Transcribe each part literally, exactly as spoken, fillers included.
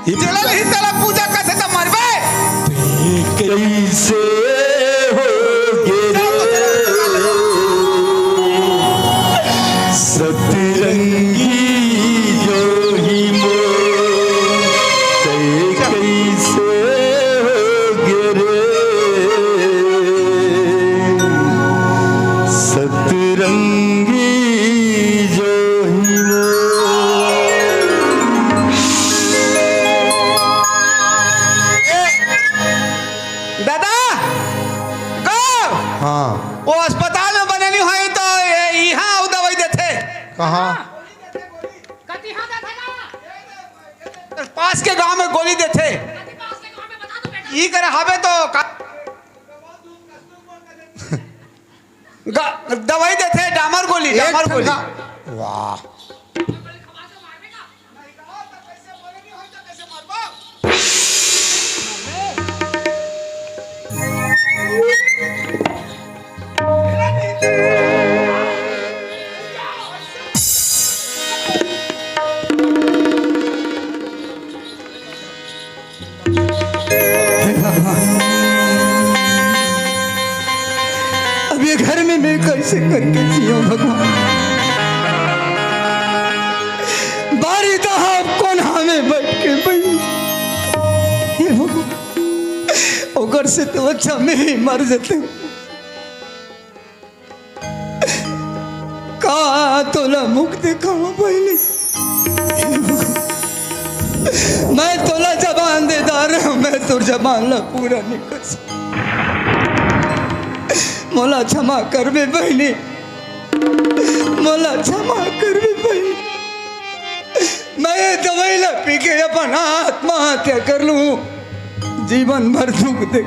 जेला नहीं तेला पूजा करथे त मरबे। कइसे हो गे रे सतरंगी जोही मोर, तैं कइसे हो गे रे सतरंगी जोही मोर। दादा, कहो। हाँ। वो अस्पताल में बने नहीं होही तो ये इहाँ अउ दवाई देथे। कहाँ? पास के गांव में गोली देथे। ई करा हवे तो का? ग-, दवाई देथे, डामर गोली, एक डामर गोली। ठंडा। वाह। हे भगवान, अब ये घर में मैं कैसे करके जीऊं भगवान? बारी तो आप कोन हमें बैठ के बैठ, हे भगवान, ओकर से तो अच्छा मैं ही मर जाते हूँ। का तोला मुख देखाऊं बहिनी? मैं तोला जबान दे डारे हूं, मैं तोर जबान ला पूरा नहीं कर सकूं। मोला क्षमा करबे बहिनी, मोला क्षमा करबे बहिनी। मैं ये दवाई ला पी के अपन आत्महत्या कर लूं, जीवन भर दुख दे।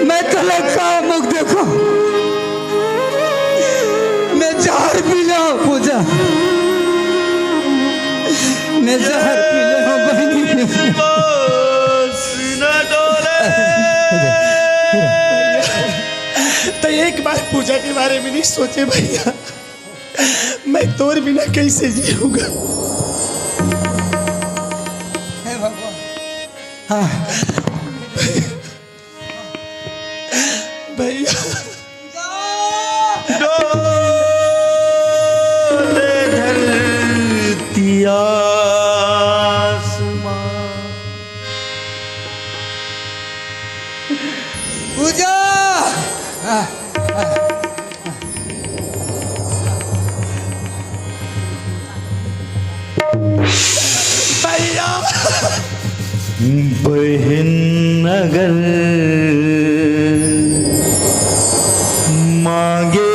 मैं तोला का मुख देखो, मैं जहर पी लो पूजा, मैं जहर पी लो बहिनी। तो एक बार पूजा के बारे में नहीं सोचे भैया, मैं तोर बिना कैसे जीऊंगा? हे भगवान। हाँ। भैया। डोले धरती आसमां। पूजा। भैया। बहन अगर मांगे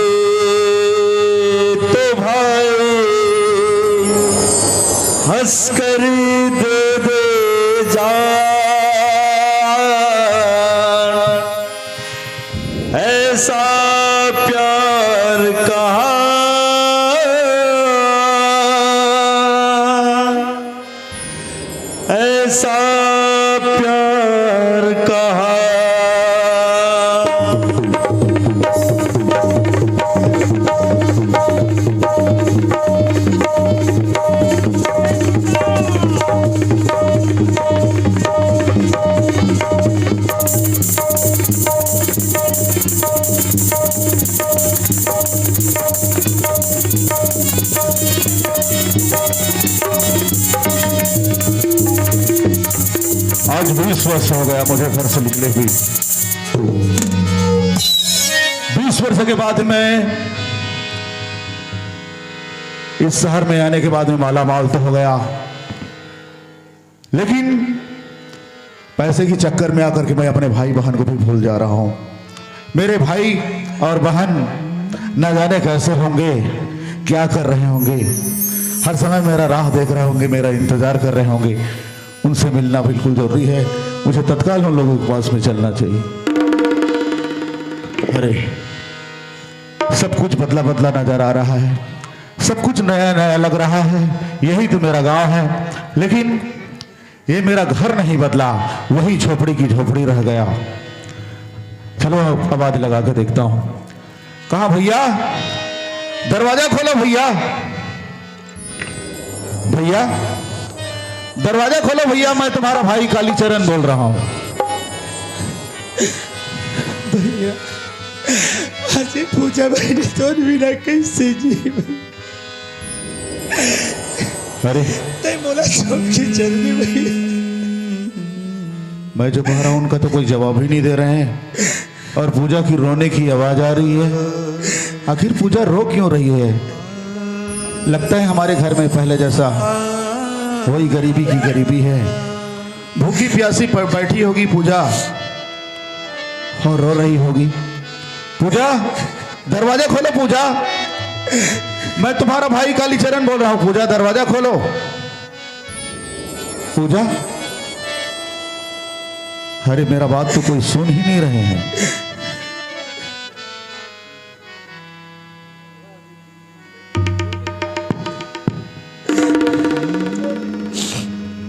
तो भाई हंसकर दे दे जान। ऐसा प्यार कहाँ, ऐसा प्यार कहाँ। आज बीस वर्ष हो गया मुझे घर से निकले हुए। बीस वर्ष के बाद मैं इस शहर में आने के बाद मैं माला माल तो हो गया, लेकिन पैसे के चक्कर में आकर के मैं अपने भाई बहन को भी भूल जा रहा हूँ। मेरे भाई और बहन, ना जाने कैसे होंगे, क्या कर रहे होंगे, हर समय मेरा राह देख रहे होंगे, मेरा इंतजार कर रहे होंगे। उनसे मिलना बिल्कुल जरूरी है। मुझे तत्काल उन लोगों के पास में चलना चाहिए। अरे, सब कुछ बदला बदला नजर आ रहा है, सब कुछ नया नया लग रहा है। यही तो मेरा गांव है, लेकिन ये मेरा घर नहीं बदला, वही झोपड़ी की झोपड़ी रह गया। चलो, आवाज लगा के देखता हूँ। कहाँ भैया? दरवाजा खोलो भैया। भैया, दरवाजा खोलो भैया, मैं तुम्हारा भाई कालीचरण बोल रहा हूँ। भैया, आज पूजा बहिनी तोर बिना कैसे जी? अरे, तै मोला छोड़ के चल दे भैया। मैं जो कह रहा हूँ, उनका तो कोई जवाब ही नहीं दे रहे हैं, और पूजा की रोने की आवाज आ रही है। आखिर पूजा रो क्यों रही है? लगता है हमारे घर में पहले जैसा वही गरीबी की गरीबी है। भूखी प्यासी प-, बैठी होगी पूजा और रो रही होगी। पूजा, दरवाजा खोलो पूजा, मैं तुम्हारा भाई कालीचरण बोल रहा हूँ। पूजा, दरवाजा खोलो। पूजा, अरे, मेरा बात तो कोई सुन ही नहीं रहे हैं।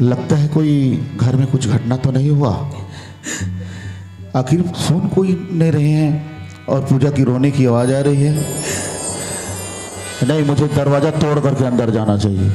लगता है कोई घर में कुछ घटना तो नहीं हुआ। आखिर सुन कोई नहीं रहे हैं और पूजा की रोने की आवाज आ रही है। नहीं, मुझे दरवाजा तोड़ करके अंदर जाना चाहिए।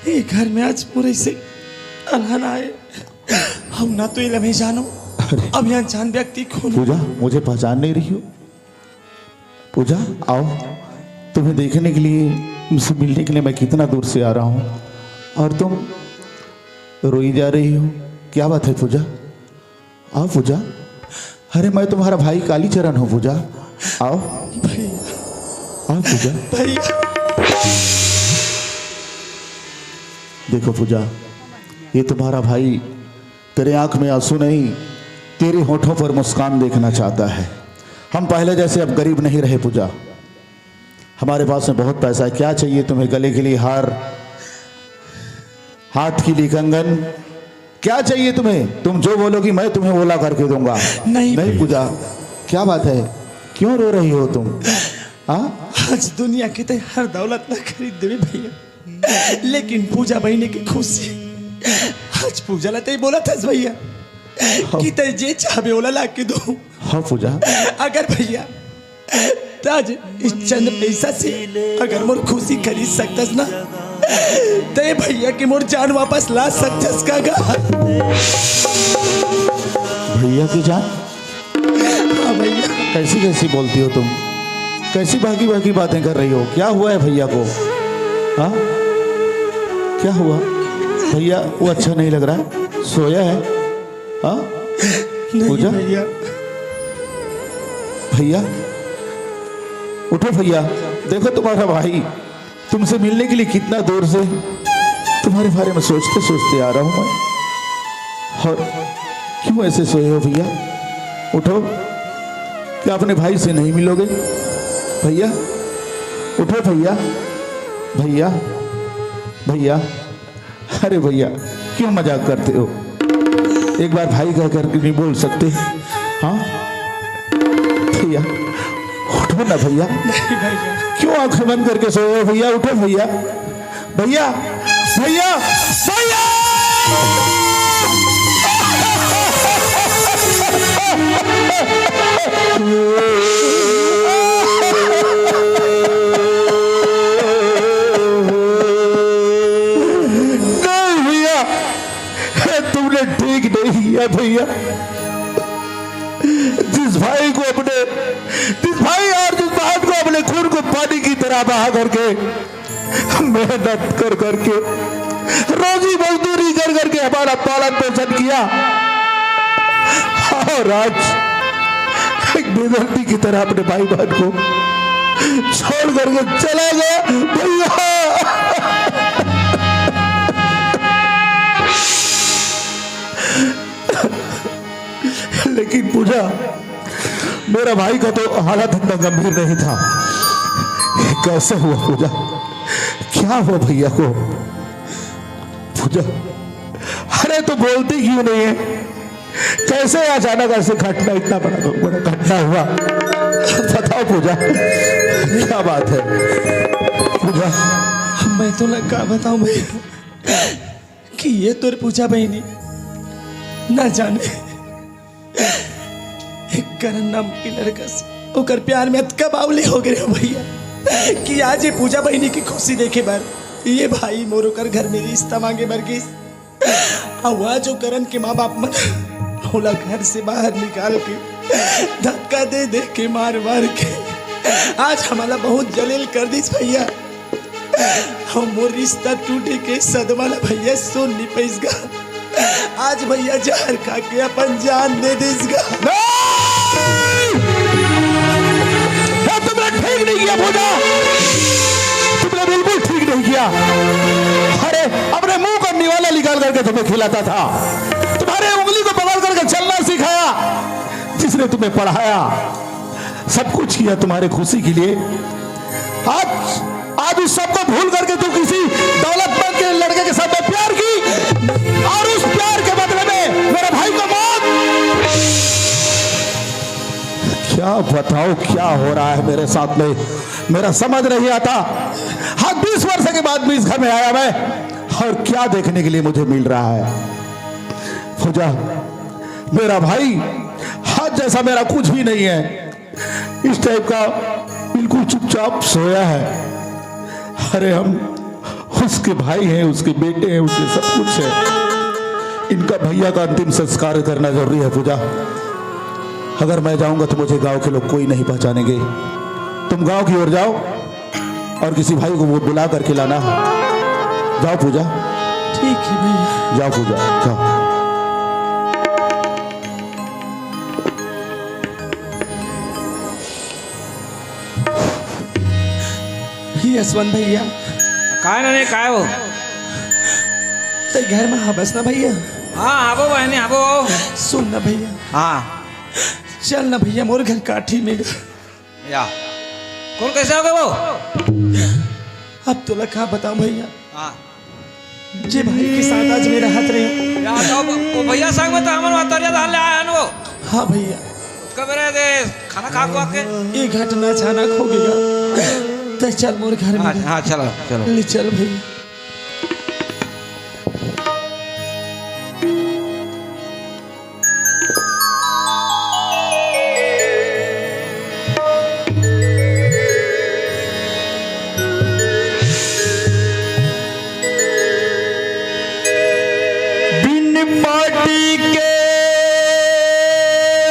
ये ये घर में आज पूरे से अनहन आए। हम ना तो ये लम्हे जानो, अरे। अब यहाँ जान व्यक्ति कौन? पूजा, मुझे पहचान नहीं रही हो? पूजा, आओ, तुम्हें देखने के लिए, तुमसे मिलने के लिए मैं कितना दूर से आ रहा हूँ, और तुम रोई जा रही हो। क्या बात है पूजा? आओ पूजा। अरे, मैं तुम्हारा भाई कालीचरण हूँ पूजा। आओ। भैया। आओ पूजा। भैया। देखो पूजा, ये तुम्हारा भाई तेरे आंख में आंसू नहीं, तेरे होठों पर मुस्कान देखना चाहता है। हम पहले जैसे अब गरीब नहीं रहे पूजा। हमारे पास में बहुत पैसा है। क्या चाहिए तुम्हें? गले के लिए हार, हाथ के लिए कंगन, क्या चाहिए तुम्हें? तुम जो बोलोगी, मैं तुम्हें वो ला करके दूंगा। नहीं। नहीं पूजा, क्या बात है, क्यों रो रही हो तुम? हाँ, आज दुनिया के ते हर दौलत ना खरीद देवे भैया, लेकिन पूजा बहिनी की खुशी आज पूजा ला ते बोला था भैया कि ते जे चाहबे ओला ला के दो। हाँ पूजा। अगर भैया, त आज इस चंद पैसा से अगर मोर खुशी खरीद सकतस ना, ते भैया के मोर जान वापस ला सकतस का गा? भैया की जान? हाँ भैया। कैसी कैसी बोलती हो तुम? कैसी भागी भागी बातें कर रही हो? क्या हुआ है भैया को? हाँ, क्या हुआ? भैया वो अच्छा नहीं लग रहा है, सोया है। हाँ? नहीं पूजा? भैया। भैया, उठो भैया, देखो तुम्हारा भाई तुमसे मिलने के लिए कितना दूर से तुम्हारे बारे में सोचते सोचते आ रहा हूँ मैं। और क्यों ऐसे सोए हो भैया? उठो, क्या अपने भाई से नहीं मिलोगे भैया? उठो भैया, भैया, भैया। अरे भैया, क्यों मजाक करते हो? एक बार भाई कह करके नहीं बोल सकते? हाँ भैया, उठो ना भैया। नहीं भैया। क्यों आंखें बंद करके सोए हो भैया? उठो भैया, भैया, भैया, भैया। नहीं भैया, तुमने ठीक नहीं किया भैया। जिस भाई को अपने, जिस भाई और जिस बहन को अपने खून को पानी की तरह बहा करके, मेहनत कर करके, रोजी मजदूरी कर करके हमारा पालन पोषण किया। और आज एक बेदर्दी की तरह अपने भाई बहन को छोड़ करके चला गया भैया। लेकिन पूजा, मेरा भाई का तो हालत इतना गंभीर नहीं था। ये कैसे हुआ पूजा? क्या हुआ भैया को? पूजा, अरे, तू बोलती क्यों नहीं है? कैसे अचानक ऐसे घटना, इतना बड़ा, बड़ा घटना हुआ? बताओ पूजा, क्या बात है पूजा? मैं तो लगा बताऊं भैया कि ये तोर पूजा बहिनी ना जाने एक करण नाम के लड़का से ओकर प्यार में अतका बावली हो गए हो भैया कि आज ये पूजा बहिनी की खुशी देखे बर ये भाई मोर ओकर घर में रिश्ता मांगे बर गिस। अउ आज वो करण के माँ बाप मन ओला घर से बाहर निकाल के धक्का दे दे के मार मार के आज हमला बहुत जलील कर दिस भैया। हम मोर रिश्ता टूटे के सदमा ला भैया सुन नी पइस गा। आज भैया जहर खा के अपन जान दे दिस गा। नहीं! ये तुमने ठीक नहीं किया पूजा, तुमने बिल्कुल ठीक नहीं किया। अरे, अपने मुंह का निवाला निकाल करके तुम्हें खिलाता था, तुम्हारे उंगली को पकड़ करके चलना सिखाया, जिसने तुम्हें पढ़ाया, सब कुछ किया तुम्हारे खुशी के लिए। आज, आज उस सबको भूल करके तू किसी दौलतमंद के लड़के के साथ में प्यार की और उस प्यार के बदले में मेरे भाई का मौत। क्या बताओ क्या हो रहा है मेरे साथ में, मेरा समझ नहीं आता। हाँ, बीस वर्ष के बाद भी इस घर में आया मैं और क्या देखने के लिए मुझे मिल रहा है। पूजा, मेरा भाई हाथ जैसा मेरा कुछ भी नहीं है, इस टाइप का बिल्कुल चुपचाप सोया है। अरे, हम उसके भाई हैं, उसके बेटे हैं, उसके सब कुछ है। इनका भैया का अंतिम संस्कार करना जरूरी है पूजा। अगर मैं जाऊंगा तो मुझे गांव के लोग कोई नहीं पहचानेंगे। तुम गांव की ओर जाओ और किसी भाई को वो बुला करके लाना। जाओ पूजा। ठीक है भैया। जाओ पूजा, जाओ। यशवंत भैया। काय ना रे, काय हो? ते घर में हबस ना भैया? हाँ, आबो बहनी, आबो। सुन ना भैया। हाँ। चल ना भैया, मोर घर काठी में। या। कौन कैसे हो गए वो? अब तोला का बताऊं भैया? हाँ। जे भाई के साथ आज मेरा हाथ रहे। या, तो वो भैया संग में तो हमन वहाँ तरिया धार ले आए हन वो। हाँ भैया। उसका मेरे दे खाना खा खुआ के। ये घटना अचानक हो गया। तो चल मोर घर में। हाँ, हाँ, चलो, चलो। ले चल भैया। बिन पाटी के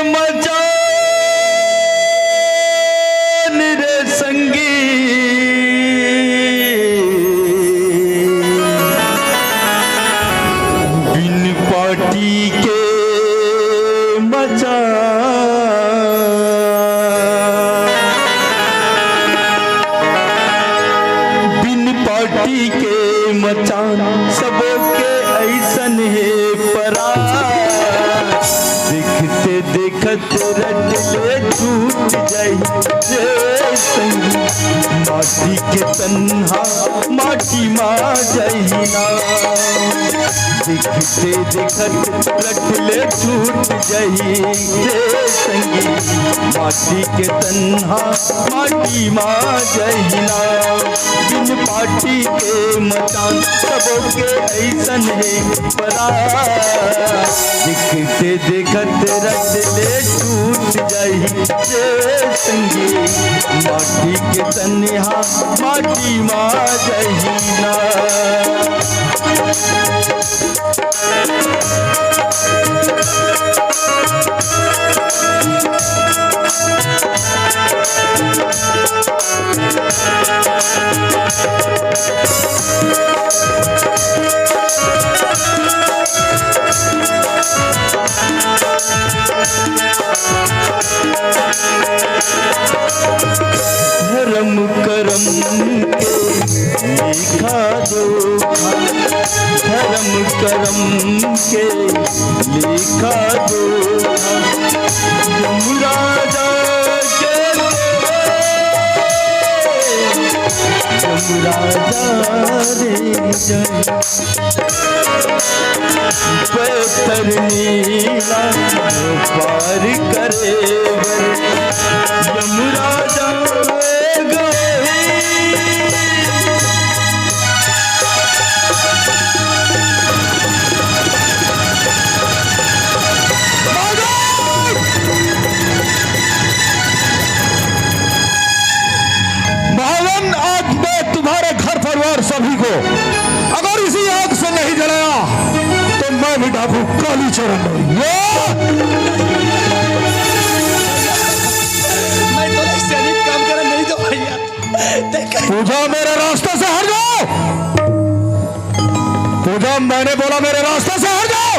मचान रे संगी, बिन पाटी के मचान, बिन पाटी के मचान, सबो के अइसन हे परान। देखते देखत रट ले छूट जाही रे संगी, माटी के तन हा माटी मा जाही ना। देखते देखत रट ले छूट जाही रे संगी, माटी के तन हा माटी मा जाही ना। बिन पाटी के मचान सबो के अइसन हे परान। देखते देखत रट ले छूट जाही रे संगी, माटी के तन हा माटी मा जाही ना। के लिखा दो। यमराजा के, यमराजा रे जय। पैतर नीला पार करे बर, यमराजा गए। महाराज, आज मैं तुम्हारे घर परिवार सभी को अगर इसी आग से नहीं जलाया तो मैं भी डाकू कालीचरण नहीं। ये मैं तो ऐसे अनेक काम करन नहीं दो भैया। पूजा, मेरे रास्ते से हट जाओ। पूजा, मैंने बोला मेरे रास्ते से हट जाओ।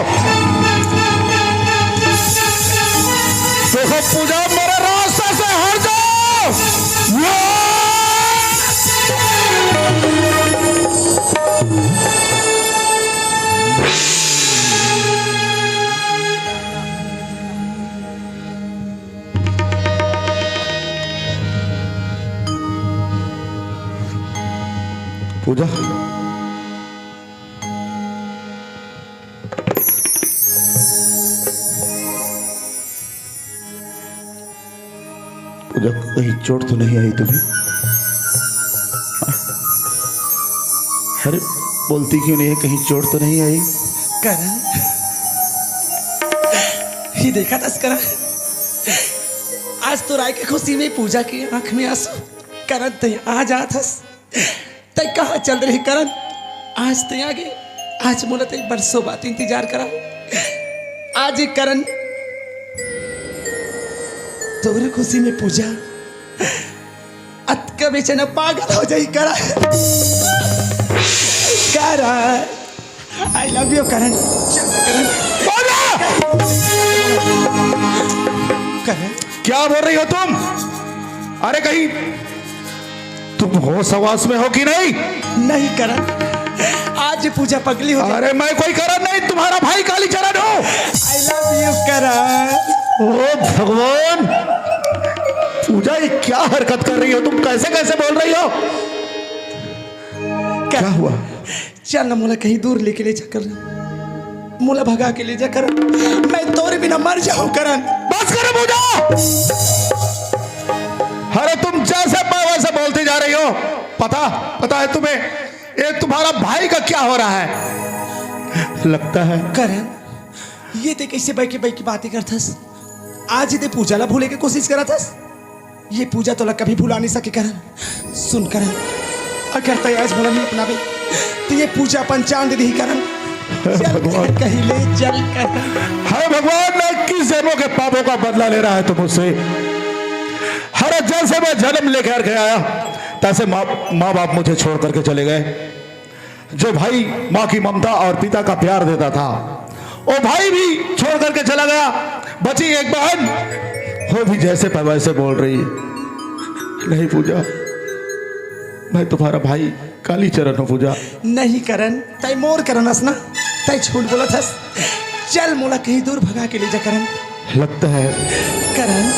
देखो पूजा, मेरे रास्ते से हट जाओ। पूजा, पूजा, कहीं चोट तो नहीं आई तुम्हें? अरे, बोलती क्यों नहीं है, कहीं चोट तो नहीं आई? करण, ये देखा था करण, आज तो राय के खुशी में पूजा के आंख में आंसू। करण, तैं आ जात हस, तैं कहाँ चल रहे करण? आज तैं आगे, आज मोला तैं बरसों बात इंतजार करा। आज एक करण, तोरे खुशी में पूजा अतका बेचैन पागल हो जाई करण। करण, I love you करण। करण, करण। क्या बोल रही हो तुम? अरे कहीं तुम होश हवास में हो कि नहीं? नहीं करण, आज पूजा पगली हो गई। अरे मैं कोई करण नहीं, तुम्हारा भाई कालीचरण हूँ। I love you करण। ओ भगवान, पूजा ये क्या हरकत कर रही हो तुम, कैसे कैसे बोल रही हो? क्या हुआ? चल ना, मोला कहीं दूर लेके ले जा करण, मोला भगा के ले जा करण, मैं तोरे बिना मर जाऊं करण। बस करो पूजा। अरे तुम जैसे पाओ वैसे बोलती जा रही हो। पता, पता है तुम्हें ये तुम्हारा भाई का क्या हो रहा है? लगता है करण, ये तैं कैसे बैठ के बैठ के बातें करथस? आज ही तैं पूजा ला भूले के कोशिश करत हस। ये पूजा तोला कभी भुला नहीं सके करण। सुन करण, अगर तैं आज मोला नहीं अपनाबे तो ये पूजा अपन जान दे देही करण। चल भगवान। कहीं ले चल करण। हे भगवान, मैं इक्कीस जन्मों के पापों का बदला ले रहा है तू मुझसे। हर जैसे मैं जन्म लेकर के आया, तैसे माँ, माँ बाप मुझे छोड़ करके चले गए। जो भाई माँ की ममता और पिता का प्यार देता था, वो भाई भी छोड़ करके चला गया। बची एक बहन, वो भी जैसे पे वैसे बोल रही है। नहीं पूजा, मैं तुम्हारा भाई कालीचरण हूँ पूजा। नहीं करण, तैं मोर करण हस ना, तैं झूठ बोलत हस। चल मोला कहीं दूर भगा के ले जा करण। लगता है करण,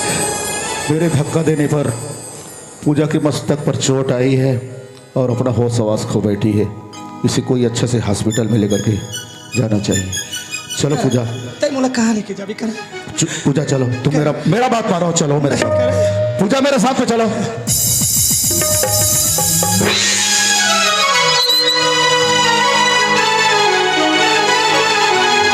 मेरे धक्का देने पर पूजा के मस्तक पर चोट आई है और अपना होश हवास खो बैठी है। इसे कोई अच्छे से हॉस्पिटल में लेकर के जाना चाहिए। चलो पूजा। तैं मोला कहाँ लेके जाबे करण? चु-, पूजा चलो, तुम मेरा, मेरा बात मानो, चलो मेरे साथ। पूजा मेरे साथ में चलो।